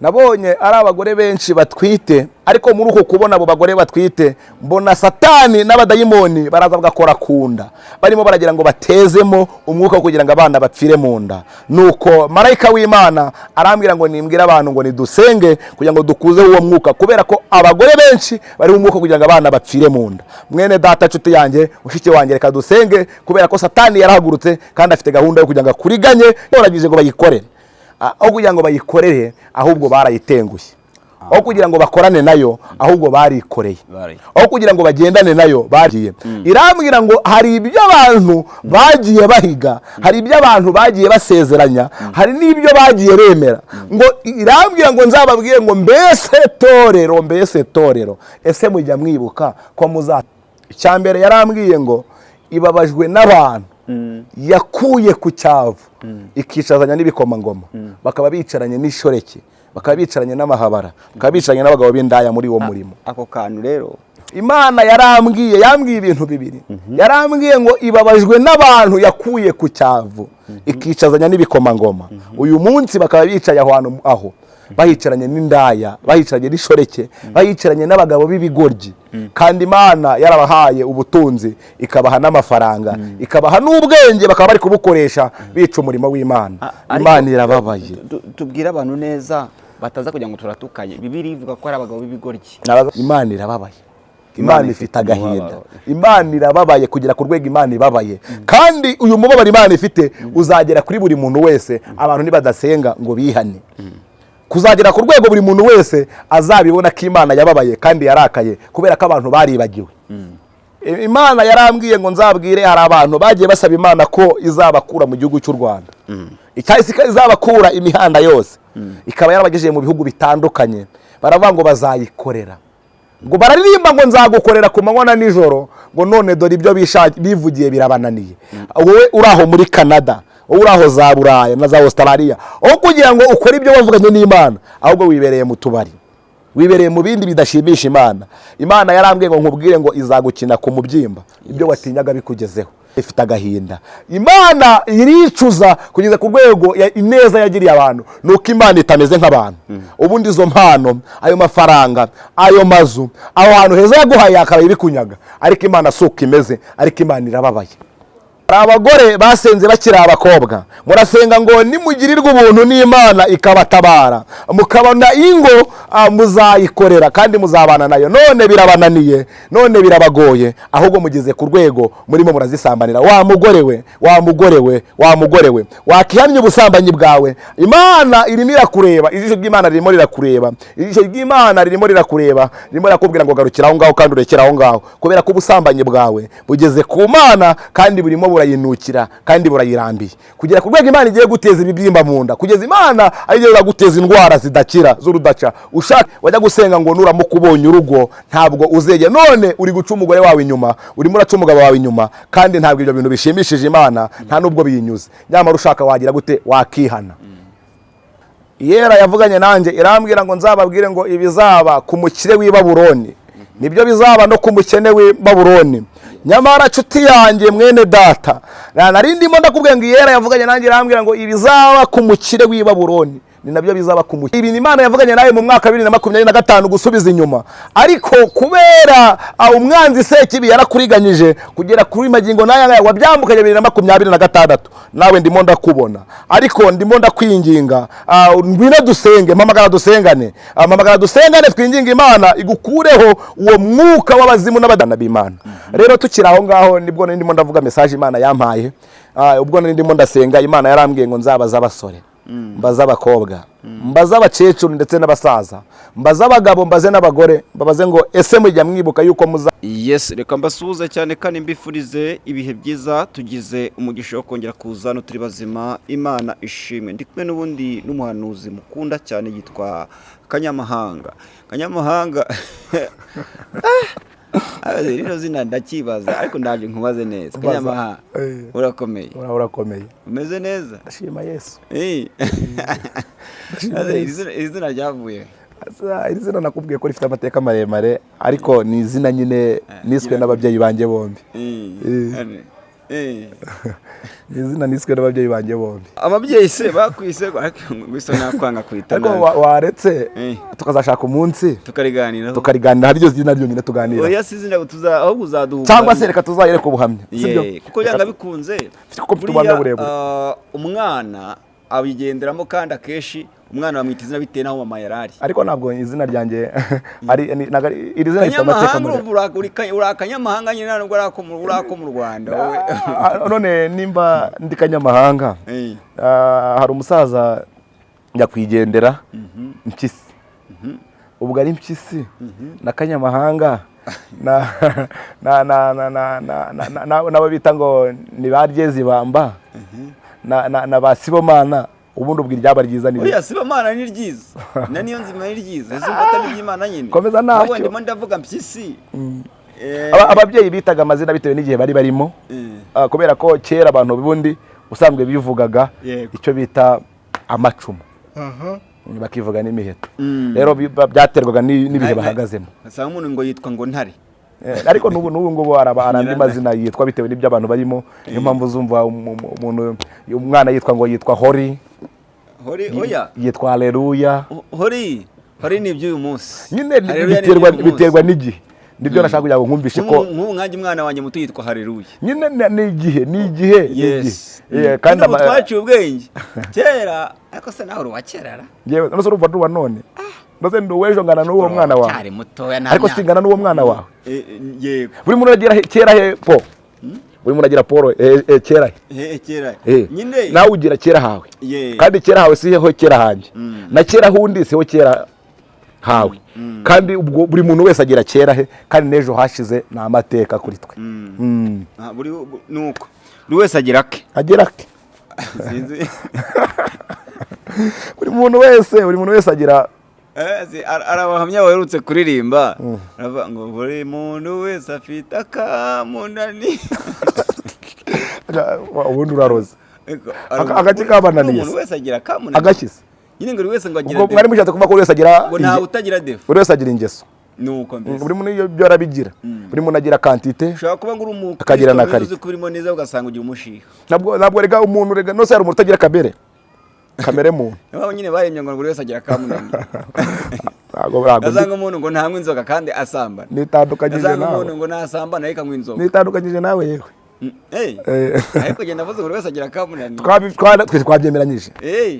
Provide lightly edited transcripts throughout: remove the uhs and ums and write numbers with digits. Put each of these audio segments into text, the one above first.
Nabonye ari abagore benshi batwite, ariko muri uko kubona abo bagore batwite, mbona Satani n'abadayimoni baraza bagakora ku nda, barimo baragira ngo batezemo umwuka wo kugira ngo abana bapfire mu nda. Nuko marayika w'Imana arambwira ngo nimbwire abantu ngo nidusenge kugira ngo dukuzeho uwo mwuka, kubera ko abagore benshi bari mu mwuka kugira ngo abana bapfire mu nda. Mwene data, nshuti yanjye, mushiki wanjye, reka dusenge, kubera ko Satani yarahagurutse kandi afite gahunda yo kugira ngo akuriganye. Yoragije ngo bayikorere, aho kugira ngo bayikorere ahubwo barayitengushye, aho kugira ngo bakorane nayo ahubwo barikoreye, aho kugira ngo bagendane nayo bagiye. Irambwira ngo hari ibyo abantu bagiye bahiga, hari ibyo abantu bagiye basezeranya, hari n'ibyo bagiye bemera. Ngo irambwira ngo nzababwire ngo mbese torero, mbese torero, ese mujya mwibuka ko muza? Icya mbere yarambwiye ngo ibabajwe n'abantu yakuye ku cyavu, ikicazanya n'ibikomangoma, bakaba bicaranye n'ishoreke, bakaba bicaranye n'amahabara, bakaba bicaranye n'abagabo b'indaya muri uwo murimo. Ako kantu rero. Imana yarambwiye, yambwiye ibintu bibiri. Yarambwiye ngo ibabajwe n'abantu yakuye ku cyavu, ikicazanya n'ibikomangoma, uyu munsi bakaba bicaye aho hantu, aho bahicaranye n'indaya, bahicaranye n'ishoreke, bahicaranye n'abagabo b'ibigoryi, kandi Imana yarabahaye ubutunzi, ikabaha n'amafaranga, ikabaha n'ubwenge, bakaba bari kubukoresha bica umurimo w'Imana. Imana irababaye. Tubwire abantu neza bataza kugira ngo turatukanye. Bibiliya ivuga ko ari abagabo b'ibigoryi. Imana irababaye, Imana ifite agahinda, Imana irababaye kugera ku rwego Imana ibabaye. Kandi uyu mubabaro Imana ifite uzagera kuri buri muntu wese abantu nibadasenga ngo bihane, kuzagera ku rwego buri muntu wese azabibona ko Imana yababaye kandi yarakaye, kubera ko abantu baribagiwe. Imana yarambwiye ngo nzabwire, hari abantu bagiye basaba Imana ko izabakura mu gihugu cy'u Rwanda, icyahise izabakura imihanda yose, ikaba yarabagejeje mu bihugu bitandukanye. Baravuga ngo bazayikorera, ngo bararirimba ngo nzagukorera ku manywa na nijoro, ngo none dore ibyo bivugiye birabananiye. Wowe uri aho muri Canada, wowe uri aho za Buraya na za Australia, aho kugira ngo ukore ibyo wavuganye n'Imana, ahubwo wibereye mu tubari, wibereye mu bindi bidashimisha Imana. Imana yarambwiye ngo nkubwire ngo izagukina ku mubyimba, ibyo watinyaga bikugezeho. Ifite agahinda, Imana iricuza kugeza ku rwego ineza yagiriye abantu. Ni uko Imana itameze nk'abantu. Ubundi izo mpano, ayo mafaranga, ayo mazu, aho hantu heza yaguhaye, yakabaye ibikunyaga, ariko Imana si uko imeze. Ariko Imana irababaye. Hari abagore basenze bakiri abakobwa, murasenga ngo nimugirirwe ubuntu n'Imana ikabatabara, mukabona ingo, muzayikorera kandi muzabana nayo. None birabananiye, none birabagoye, ahubwo mugeze ku rwego murimo murazisambanira. Wa mugore we, wa mugore we, wa mugore we, wakihamya ubusambanyi bwawe. Imana irimo irakureba, ijisho ry'Imana ririmo rirakureba, ijisho ry'Imana ririmo rirakureba, ririmo rirakubwira ngo garukira aho ngaho kandi urekere aho ngaho, kubera ko ubusambanyi bwawe bugeze ku Mana kandi burimo burayinukira kandi burayirambiye, kugera ku rwego Imana igiye guteza ibibyimba mu nda, kugeza Imana ari igiye guteza indwara zidakira z'urudaca. Ushaka wajya gusenga ngo nuramuka ubonye urugo ntabwo uzegera. None uri guca umugore wawe inyuma, urimo uraca umugabo wawe inyuma, kandi ntabwo ibyo bintu bishimishije Imana, nta nubwo biyinyuze. Nyamara ushaka wagira gute? Wakihana. Yera yavuganye nanjye, irambwira ngo nzababwire ngo ibizaba ku mukire w'i Babuloni nibyo bizaba no ku mukene w'i Babuloni. Nyamara nshuti yanjye, mwene data, nari ndimo ndakubwira ngo Iyera yavuganye nanjye, irambwira ngo ibizaba ku mukire w'i Babuloni ni nabyo bizaba ku mukire. Ibintu Imana yavuganye nawe mu mwaka wa 2025 gusubiza inyuma, ariko kubera umwanzi Sekibi yarakuriganyije kugera kuri magingo n'aya ngaya wabyambukanye 2026, nawe ndimo ndakubona, ariko ndimo ndakwinginga, ngwino dusenge, mpamagara dusengane, mpamagara dusengane, twinginge Imana igukureho uwo mwuka w'abazimu n'abadana b'Imana. Rero tukiri aho ngaho, nibwo nari ndimo ndavuga message Imana yampaye. Ubwo nari ndimo ndasenga, Imana yarambwiye ngo nzabaze abasore, mbaze abakobwa, mbaze abakecuru ndetse n'abasaza, mbaze abagabo, mbaze n'abagore, mbabaze ngo ese mujya mwibuka yuko muza Yes, reka mbasuhuze cyane kandi mbifurize ibihe byiza. Tugize umugisha wo kongera kuza hano turi bazima, Imana ishimwe. Ndi kumwe n'ubundi n'umuhanuzi mukunda cyane yitwa Kanyamahanga. Kanyamahanga, rino zina ndakibaza, ariko ndaje nkubaze neza. Mbaza. Kanyamahanga, urakomeye? Urakomeye. Umeze neza? Ndashima Yesu. Ndashima Iri Yesu. Iri zina ryavuye? Iri zina nakubwiye ko rifite amateka maremare, ariko ni izina nyine niswe n'ababyeyi banjye bombi. Ni izina niswe n'ababyeyi banjye bombi. Ababyeyi se bakwise gusa nakwanga kwita Ariko nabi. Waretse tukazashaka umunsi Tukariganiraho. tukariganira, hari iryo zina ryonyine tuganira. Oya, si izina tuza, ahubwo uzaduha Cyangwa se ubuhamya. reka tuzayereke ubuhamya, sibyo? Ye, kuko byanga bikunze Kuko mfite ubuhamya buriya, burebure. Umwana abigenderamo, kandi akenshi umwana bamwita izina bitewe n'aho mama yari ari. Ariko ntabwo izina ryanjye ari ntabwo iri zina rifite amateka Kanyamahanga. maremare. Urumva uri akanyamahanga nyine, ntabwo uri ako mu Rwanda wowe. None nimba ndi kanyamahanga, hari umusaza nyakwigendera Mpyisi, ubwo ari Mpyisi na kanyamahanga na na na na na na na na n'abo bita ngo ni ba Ryezibamba na ba Sibomana, ubundi ubwo iryaba ryiza ni Oya, Sibomana ni ryiza, na niyo nzima ni ryiza, ese umva atari iry'Imana nyine? Komeza ntacyo. Ahubwo ndimo ndavuga Mpyisi. Ababyeyi bitaga amazina bitewe n'igihe bari barimo. Kubera ko kera abantu ubundi usanzwe bivugaga icyo bita amacumu, bakivuga n'imiheto. Rero byaterwaga n'ibihe bahagazemo. Usanga umuntu ngo yitwa ngo Ntare. Ariko n'ubu ngubu hari andi Nyirantare. mazina yitwa bitewe n'ibyo abantu barimo. Niyo mpamvu uzumva umuntu, umwana yitwa ngo yitwa Hori. Hori, oya. Yitwa Aleluya. Hori, Hori ni iby'uyu munsi. Nyine Haleluya ni biterwa iby'uyu munsi. biterwa n'igihe. Nibyo nashaka kugira ngo nkumvishe ko Nk'ubu nkanjye umwana wanjye muto yitwa Haleluya. Nyine ni igihe, ni igihe, ni igihe. Kandi Ubu twaciye ubwenge kera, ariko se nawe uri uwa kera ra? Yewe, none se urumva ndi uwa none? None ndi uw'ejo ngana n'uwo mwana wawe. Cyari mutoya nta Ariko myaka. singana n'uwo mwana wawe. Yego. Buri muntu agira kera he po, buri muntu agira polo kera he. Kera nyine. Nawe ugira kera hawe. Kandi kera hawe siho kera hanjye, na kera hundi siho kera hawe, kandi ubwo buri muntu wese agira kera he, kandi n'ejo hashize ni amateka kuri twe. Ah, buri nuko buri wese agira ake. Agira ake. Sinzi. Buri muntu wese agira Hari abahamya baherutse kuririmba baravuga ngo buri muntu wese afite akamunani. Ubundi uraroze. Ariko, Agaki kabananiye umuntu se? wese agira akamunani. Agashyize Nyine ngo buri wese ngo agira Ubwo mwari défaut. mushatse kuvuga ko buri wese agira Ngo ntawe utagira défaut. Buri wese agira ingeso. Nuko mbese Buri muntu iyo byo arabigira, buri muntu agira quantité, ushobora kuba ngo uri umukristo akagira na mwiza, qualité. uzi ko urimo neza, ugasanga ugira umushiha. Ntabwo rega umuntu, rega nose hari umuntu utagira kamere muntu. Niyo mpamvu nyine baremye ngo buri wese agira akamunani. Ntabwo Ugasanga umuntu ngo ntanywe inzoga kandi asambana. Nitandukanyije Ugasanga nawe. umuntu ngo ntasambana ariko anywa inzoga. Nitandukanyije nawe yewe. Ariko genda avuze buri wese agira akamunani. Twe twabyemeranyije.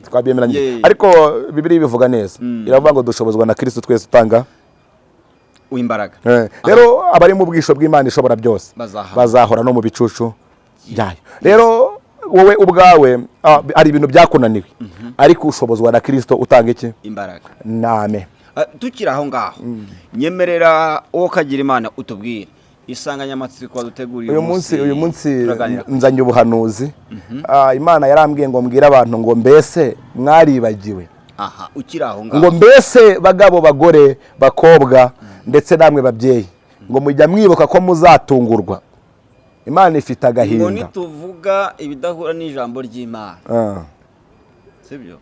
Twabyemeranyije. Ariko Bibiliya ibivuga neza, iravuga ngo dushobozwa na Kristo twese utanga W'imbaraga. Rero abari mu bwisho bw'Imana ishobora byose Bazahama. bazahora no mu bicucu byayo. Rero wowe ubwawe, hari ibintu byakunaniwe, ariko ushobozwa na Kristo utanga iki? Imbaraga. Name. Tukiri aho ngaho, nyemerera uwo kagira Imana utubwire insanganyamatsiko waduteguriye. Uyu munsi Turaganira nzanye ubuhanuzi. Imana yarambwiye ngo mbwire abantu ngo mbese mwaribagiwe? Aha, ukiri aho ngaho, Ngo mbese bagabo, bagore, bakobwa, ndetse namwe babyeyi, ngo mujya mwibuka ko muzatungurwa? Imana ifite ngo agahinda. Nituvuga ibidahura n'ijambo ry'Imana, sibyo,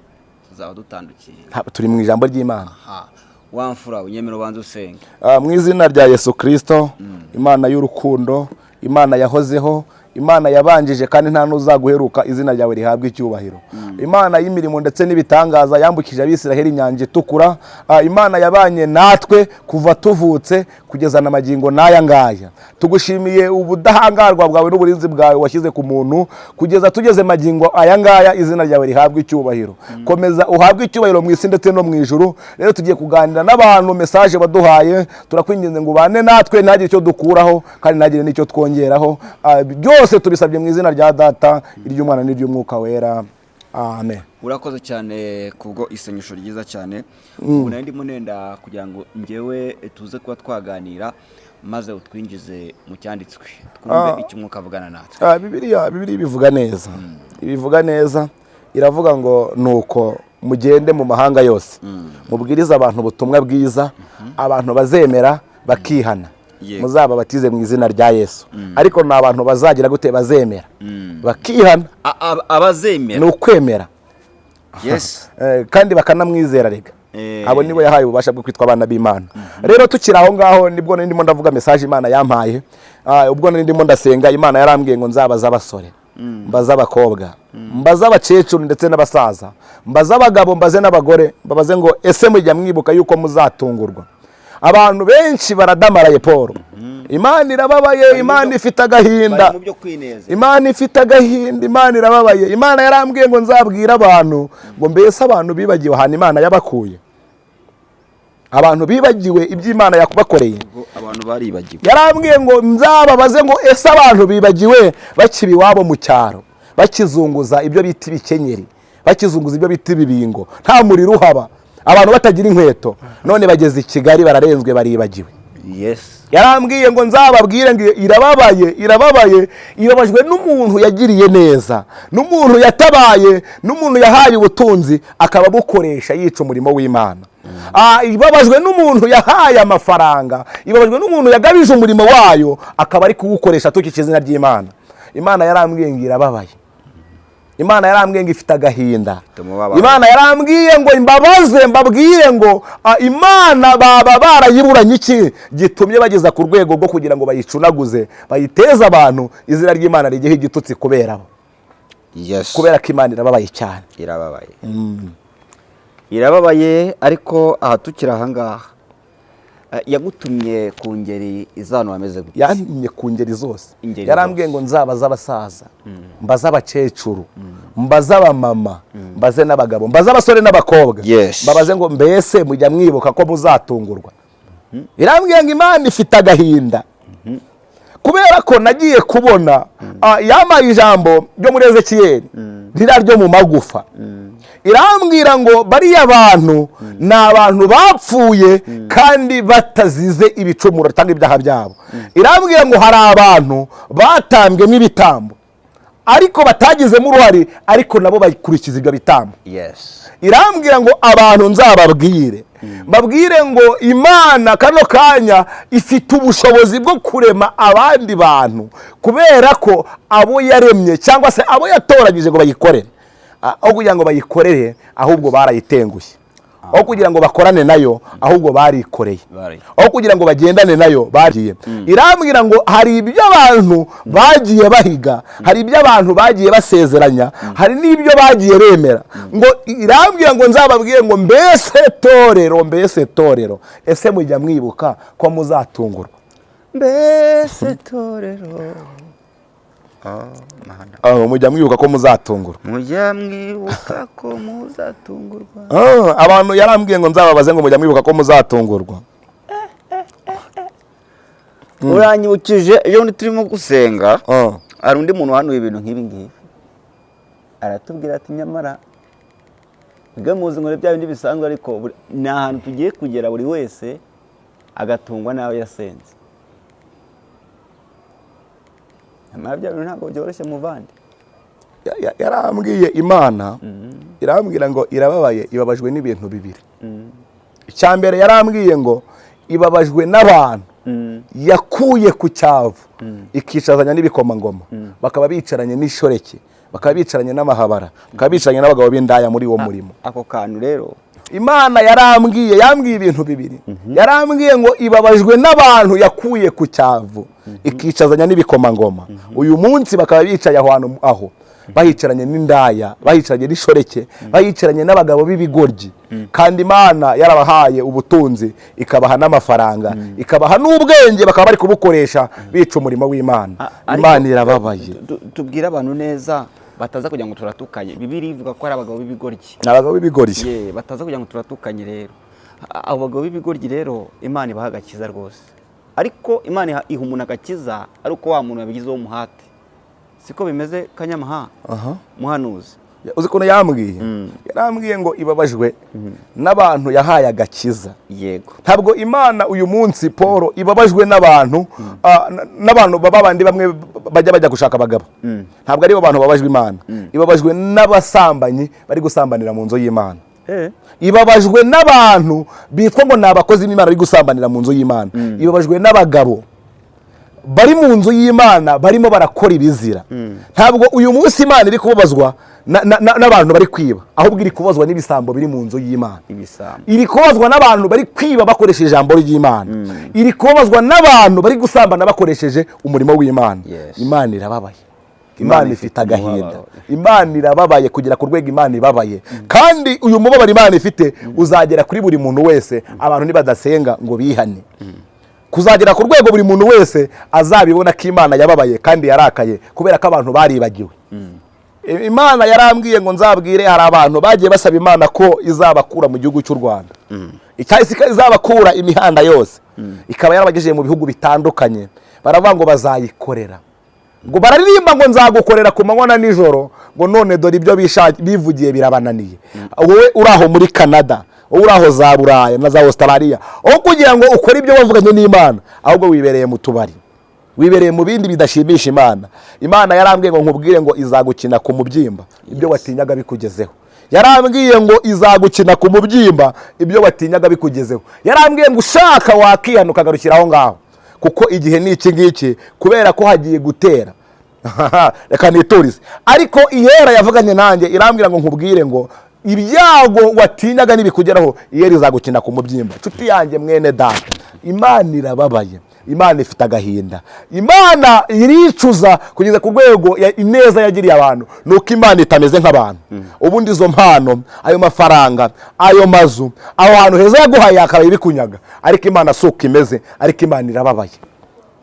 tuzaba dutandukiye. Turi mu ijambo ry'Imana. Aha, wa mfura, unyemera ubanza usenge. Mu izina rya Yesu Kirisito, Imana y'urukundo, Imana yahozeho, Imana yabanjije kandi nta n'uzaguheruka, izina ryawe rihabwa icyubahiro. Imana y'imirimo ndetse n'ibitangaza, yambukije Abisiraheli inyanja itukura. Imana yabanye natwe kuva tuvutse kugeza na magingo n'aya ngaya, tugushimiye ubudahangarwa bwawe n'uburinzi bwawe washyize ku muntu kugeza tugeze magingo aya ngaya. Izina ryawe rihabwa icyubahiro, komeza uhabwe icyubahiro mu isi ndetse no mu ijuru. Rero tugiye kuganira n'abantu message waduhaye. Turakwinginze ngo ubane natwe, ntagire icyo dukuraho kandi ntagire n'icyo twongeraho. Byose tubisabye mu izina rya Data, iry'Umwana n'iry'Umwuka Wera, amen. Urakoze cyane kubwo isengesho ryiza cyane. Ubu nari ndimo nenda kugira ngo ngewe tuze kuba twaganira, maze utwinjize mu cyanditswe, twumve icyo Umwuka avugana natwe. Bibiliya ibivuga neza, ibivuga neza, iravuga ngo nuko mugende mu mahanga yose, mubwirize abantu ubutumwa bwiza, abantu bazemera bakihana, muzaba batize mu izina rya Yesu. Ariko ni abantu bazagira gute? Bazemera bakihana. Abazemera. Ni ukwemera. Yes. Kandi bakanamwizera rega. Abo nibo yahaye ububasha bwo kwitwa abana b'Imana. Rero tukiri aho ngaho, nibwo nari ndimo ndavuga message Imana yampaye. Ubwo nari ndimo ndasenga, Imana yarambwiye ngo nzabaze abasore, mbaze abakobwa, mbaze abakecuru ndetse n'abasaza, mbaze abagabo, mbaze n'abagore, mbabaze ngo: "Ese mujya mwibuka yuko muzatungurwa?" Abantu benshi baradamaraye. Paul, Imana irababaye, Imana ifite agahinda. Bari mu byo kwineza. Imana ifite agahinda, Imana irababaye. Imana yarambwiye ngo nzabwire abantu ngo: "Mbese abantu bibagiwe ahantu Imana yabakuye? Abantu bibagiwe ibyo Imana yakubakoreye?" Ubwo abantu baribagiwe. Yarambwiye ngo nzababaze ngo: "Ese abantu bibagiwe bakiba iwabo mu cyaro, bakizunguza ibyo bita ibikenyeri, bakizunguza ibyo bita ibibingo, nta muriro uhaba, abantu batagira inkweto, none bageze i Kigali bararenzwe, baribagiwe?" Yarambwiye ngo nzababwire ngo irababaye, irababaye, ibabajwe n'umuntu yagiriye neza, n'umuntu yatabaye, n'umuntu yahaye ubutunzi akaba abukoresha yica umurimo w'Imana. Ibabajwe n'umuntu yahaye amafaranga, ibabajwe n'umuntu yagabije umurimo wayo akaba ari kuwukoresha atukisha izina ry'Imana. Imana yarambwiye ngo irababaye. Imana yarambwiye ngo ifite agahinda. Umubabaro. Imana yarambwiye ngo imbabaze, mbabwire ngo Imana baba barayiburanye iki gitumye bageza ku rwego rwo kugira ngo bayicunaguze, bayiteze abantu, izina ry'Imana rigeho igitutsi kubera bo? Kubera ko Imana irababaye cyane. Irababaye, irababaye. Ariko aha tukiri ahangaha, yagutumye ku ngeri iz'abantu bameze gutya? Yantumye ku ngeri zose. Ingeri Yarambwiye zose. ngo nzabaze abasaza, mbaze abakecuru, mbaze abamama, mbaze n'abagabo, mbaze abasore n'abakobwa, mbabaze ngo: "Mbese mujya mwibuka ko muzatungurwa?" Irambwiye ngo Imana ifite agahinda kubera ko nagiye kubona, yampaye ijambo ryo muri Ezekiyeli ririya ryo mu magufa. Irambwira ngo bariya bantu ni abantu bapfuye kandi batazize ibicumuro cyangwa ibyaha byabo. Irambwira ngo hari abantu batambwemo ibitambo ariko batagizemo uruhare, ariko nabo bakurikiza ibyo bitambo. Irambwira ngo abantu nzababwire, mbabwire ngo Imana kano kanya ifite ubushobozi bwo kurema abandi bantu, kubera ko abo yaremye cyangwa se abo yatoranyije ngo bayikorere, aho kugira ngo bayikorere ahubwo barayitengushye, aho kugira ngo bakorane nayo ahubwo barikoreye, aho kugira ngo bagendane nayo bagiye. Irambwira ngo hari ibyo abantu bagiye bahiga, hari ibyo abantu bagiye basezeranya, hari n'ibyo bagiye bemera. Ngo irambwira ngo nzababwire ngo: "Mbese torero, mbese torero, ese mujya mwibuka ko muzatungurwa?" Mbese torero, Mana. Mujya mwibuka ko muzatungurwa? Mujya mwibuka ko muzatungurwa? Abantu yarambwiye ngo nzababaze ngo: "Mujya mwibuka ko muzatungurwa?" Uranyibukije ejo bundi turimo gusenga, hari undi muntu wahanuye ibintu nk'ibi ngibi, aratubwira ati: "Nyamara bwe muzi ngo ni bya bindi bisanzwe, ariko ni ahantu tugiye kugera buri wese agatungwa n'ayo yasenze." Nyamara bya bintu ntabwo byoroshye, muvandi. Yarambwiye, Imana irambwira ngo irababaye, ibabajwe n'ibintu bibiri. Icya mbere, yarambwiye ngo ibabajwe n'abantu yakuye ku cyavu ikicazanya n'ibikomangoma, bakaba bicaranye n'ishoreke, bakaba bicaranye n'amahabara, bakaba bicaranye n'abagabo b'indaya muri uwo murimo. Ako kantu rero. Imana yarambwiye, yambwiye ibintu bibiri. Yarambwiye ngo ibabajwe n'abantu yakuye ku cyavu ikicazanya n'ibikomangoma, uyu munsi bakaba bicaye aho hantu, aho bahicaranye n'indaya, bahicaranye n'ishoreke, bahicaranye n'abagabo b'ibigoryi, kandi Imana yarabahaye ubutunzi, ikabaha n'amafaranga, ikabaha n'ubwenge, bakaba bari kubukoresha bica umurimo w'Imana. Ariko Imana irababaye. Tubwire abantu neza, bataza kugira ngo turatukanye. Bibiliya ivuga ko ari abagabo b'ibigoryi. Ni abagabo b'ibigoryi. Ye, bataza kugira ngo turatukanye. Rero abo bagabo b'ibigoryi rero, Imana ibaha agakiza rwose, ariko Imana iha umuntu agakiza ari uko wa muntu yabigizeho umuhate. Siko bimeze, Kanyamaha? Muhanuzi. Uzi ukuntu yambwiye? Yarambwiye ngo ibabajwe n'abantu yahaye agakiza. Ntabwo Imana uyu munsi, Paul, ibabajwe n'abantu n'abantu baba bandi bamwe bajya gushaka abagabo. Ntabwo aribo bantu babajwe. Imana ibabajwe n'abasambanyi bari gusambanira mu nzu y'Imana. Ibabajwe n'abantu bitwa ngo ni abakozi b'Imana bari gusambanira mu nzu y'Imana. Ibabajwe n'abagabo bari mu nzu y'Imana barimo barakora ibizira. Ntabwo uyu munsi Imana iri kubabazwa. n'abantu bari kwiba, ahubwo iri kubabazwa n'ibisambo biri mu nzu y'Imana. Ibisambo. Iri kubabazwa n'abantu bari kwiba bakoresheje ijambo ry'Imana. Iri kubabazwa n'abantu bari gusambana bakoresheje umurimo w'Imana. Imana irababaye. Imana Imana ifite ifite agahinda. umubabaro. Imana irababaye kugera ku rwego Imana ibabaye, kandi uyu mubabaro Imana ifite uzagera kuri buri muntu wese abantu nibadasenga ngo bihane, kuzagera ku rwego buri muntu wese azabibona ko Imana yababaye kandi yarakaye kubera ko abantu baribagiwe. Imana yarambwiye ngo nzabwire, hari abantu bagiye basaba Imana ko izabakura mu gihugu cy'u Rwanda, icyahise izabakura imihanda yose, ikaba yarabagejeje mu bihugu bitandukanye. Baravuga ngo bazayikorera, ngo bararirimba ngo nzagukorera ku manywa na nijoro, ngo none dore ibyo bivugiye birabananiye. Wowe uri aho muri Canada, wowe uri aho za Buraya na za Australia, aho kugira ngo ukore ibyo wavuganye n'Imana, ahubwo wibereye mu tubari, wibereye mu bindi bidashimisha Imana. Imana yarambwiye ngo nkubwire ngo izagukina ku mubyimba ibyo watinyaga bikugezeho. Yarambwiye ngo izagukina ku mubyimba ibyo watinyaga bikugezeho. Yarambwiye ngo ushaka wakihana ukagarukira aho ngaho, kuko igihe ni iki ngiki, kubera ko hagiye gutera. Reka niturize. Ariko Iyera yavuganye nanjye, irambwira ngo nkubwire ngo ibyago watinyaga nibikugeraho, Iyera izagukina ku mubyimba. Nshuti yanjye, mwene data, Imana irababaye, Imana ifite agahinda, Imana iricuza kugeza ku rwego ineza yagiriye abantu ni uko Imana itameze nk'abantu. Ubundi izo mpano, ayo mafaranga, ayo mazu, aho hantu heza yaguhaye, yakabaye ibikunyaga, ariko Imana si uko imeze. Ariko Imana irababaye.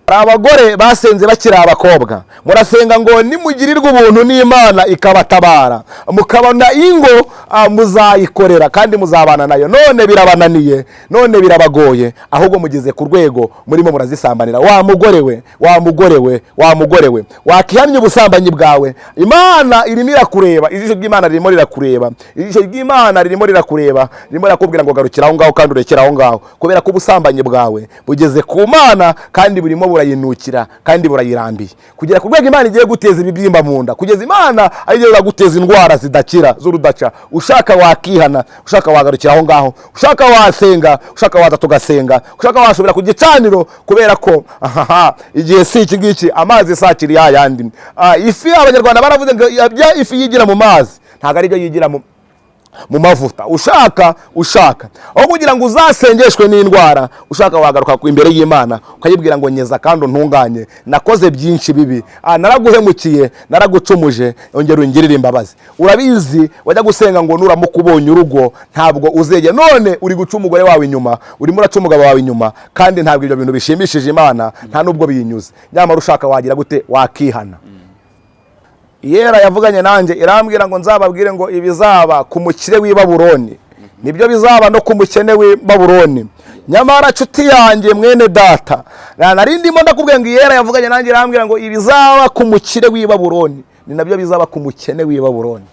Hari abagore basenze bakiri abakobwa, murasenga ngo nimugirirwe ubuntu n'Imana ikabatabara mukabona ingo, muzayikorera kandi muzabana nayo. None birabananiye, none birabagoye, ahubwo mugeze ku rwego murimo murazisambanira. Wa mugore we, wa mugore we, wa mugore we, wakihamya ubusambanyi bwawe. Imana irimo irakureba, ijisho ry'Imana ririmo rirakureba, ijisho ry'Imana ririmo rirakureba, ririmo rirakubwira ngo garukira aho ngaho kandi urekere aho ngaho, kubera ko ubusambanyi bwawe bugeze ku Mana kandi burimo burayinukira kandi burayirambiye, kugera ku rwego Imana igiye guteza ibibyimba mu nda, kugeza Imana ariyo guteza indwara zidakira z'urudaca. Ushaka wakihana, ushaka wagarukira aho ngaho, ushaka wasenga, ushaka waza tugasenga, ushaka wasubira ku gicaniro, kubera ko ahaha, igihe si iki ngiki, amazi si akiri ya yandi. Ifi, Abanyarwanda baravuze ngo ibyo ifi yigira mu mazi ntabwo aribyo yigira mu mavuta. Ushaka aho kugira ngo uzasengeshwe n'indwara, ushaka wagaruka ku imbere y'Imana ukayibwira ngo nyeza kandi untunganye, nakoze byinshi bibi, naraguhemukiye, naragucumuje, ongera ungirire imbabazi. Urabizi, wajya gusenga ngo nuramuka ubonye urugo ntabwo uzegera. None uri guca umugore wawe inyuma, urimo uraca umugabo wawe inyuma, kandi ntabwo ibyo bintu bishimishije Imana, nta nubwo biyinyuze. Nyamara ushaka wagira gute? Wakihana. Iyera yavuganye nanjye, irambwira ngo nzababwire ngo ibizaba ku mukire w'i Babuloni nibyo bizaba no ku mukene w'i Babuloni. Nyamara nshuti yanjye, mwene data, nari ndimo ndakubwira ngo Iyera yavuganye nanjye, irambwira ngo ibizaba ku mukire w'i Babuloni ni nabyo bizaba ku mukene w'i Babuloni.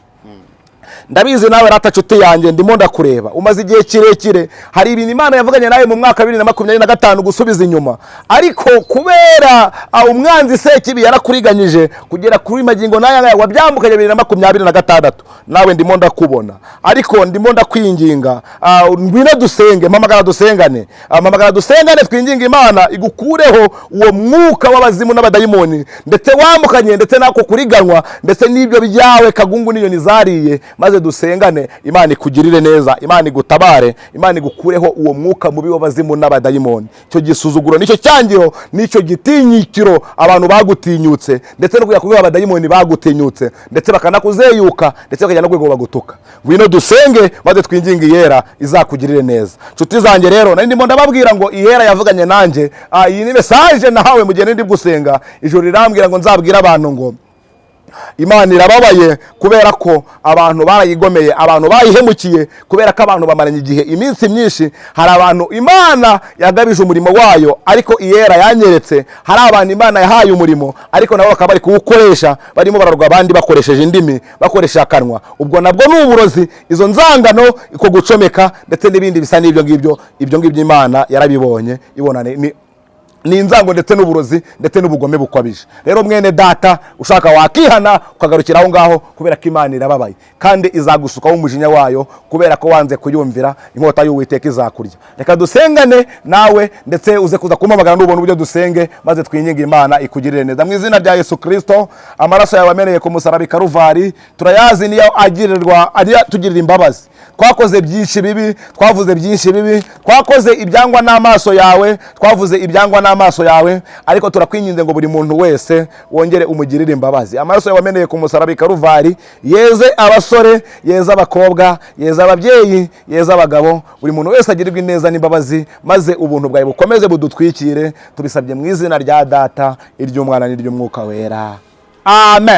Ndabizi nawe rata, nshuti yanjye, ndimo ndakureba, umaze igihe kirekire. Hari ibintu Imana yavuganye nawe mu mwaka wa 2025 gusubiza inyuma, ariko kubera umwanzi Sekibi yarakuriganyije kugera kuri magingo n'aya ngaya wabyambukanye 2026. Nawe ndimo ndakubona, ariko ndimo ndakwinginga, ngwino dusenge, mpamagara dusengane, mpamagara dusengane, twinginge Imana igukureho uwo mwuka w'abazimu n'abadayimoni, ndetse wambukanye ndetse n'ako kuriganwa, ndetse n'ibyo byawe kagungu n'inyoni zariye, maze dusengane, Imana ikugirire neza, Imana igutabare, Imana igukureho uwo mwuka mubi w'abazimu n'abadayimoni, icyo gisuzuguro n'icyo cyangiro n'icyo gitinyikiro abantu bagutinyutse, ndetse no kujya kubwira abadayimoni bagutinyutse, ndetse bakanakuzeyuka, ndetse bakajya no rwego bagutuka. Ngwino dusenge maze twinginge Iyera izakugirire neza. Nshuti zanjye rero, nari ndimo ndababwira ngo Iyera yavuganye nanjye. Iyi ni message nahawe mu gihe ndi gusenga ijoro, rirambwira ngo nzabwire abantu ngo Imana irababaye kubera ko abantu barayigomeye, abantu bayihemukiye, kubera ko abantu bamaranye igihe, iminsi myinshi. Hari abantu Imana yagabije umurimo wayo, ariko Iyera yanyeretse hari abantu Imana yahaye umurimo, ariko nabo bakaba bari kuwukoresha barimo bararwa abandi bakoresheje indimi, bakoresha akanwa. Ubwo nabwo ni uburozi, izo nzangano, iko gucomeka, ndetse n'ibindi bisa n'ibyo ngibyo. Ibyo ngibyo Imana yarabibonye, ibona ni Ni inzango ndetse n'uburozi ndetse n'ubugome bukabije. Rero mwene data, ushaka wakihana ukagarukira aho ngaho, kubera ko Imana irababaye kandi izagusukaho umujinya wayo kubera ko wanze kuyumvira. Inkota y'Uwiteka izakurya. Reka dusengane nawe, ndetse uze kuza kumpamagara nubona uburyo, dusenge maze twinginge Imana ikugirire neza. Mu izina rya Yesu Kirisito, amaraso yawe ameneye ku musaraba i Karuvari turayazi, niyo agirirwa ariyo tugirira imbabazi. Twakoze byinshi bibi, twavuze byinshi bibi, twakoze ibyangwa n'amaso yawe, twavuze ibyangwa n'amaso yawe, ariko turakwinginze ngo buri muntu wese wongere umugirire imbabazi. Amaraso yawe wameneye ku musaraba i Karuvari yeze abasore, yeze abakobwa, yeze ababyeyi, yeze abagabo. Buri muntu wese agirirwe ineza n'imbabazi, maze ubuntu bwawe bukomeze budutwikire. Tubisabye mu izina rya Data, iry'Umwana n'iry'Umwuka Wera. Amen.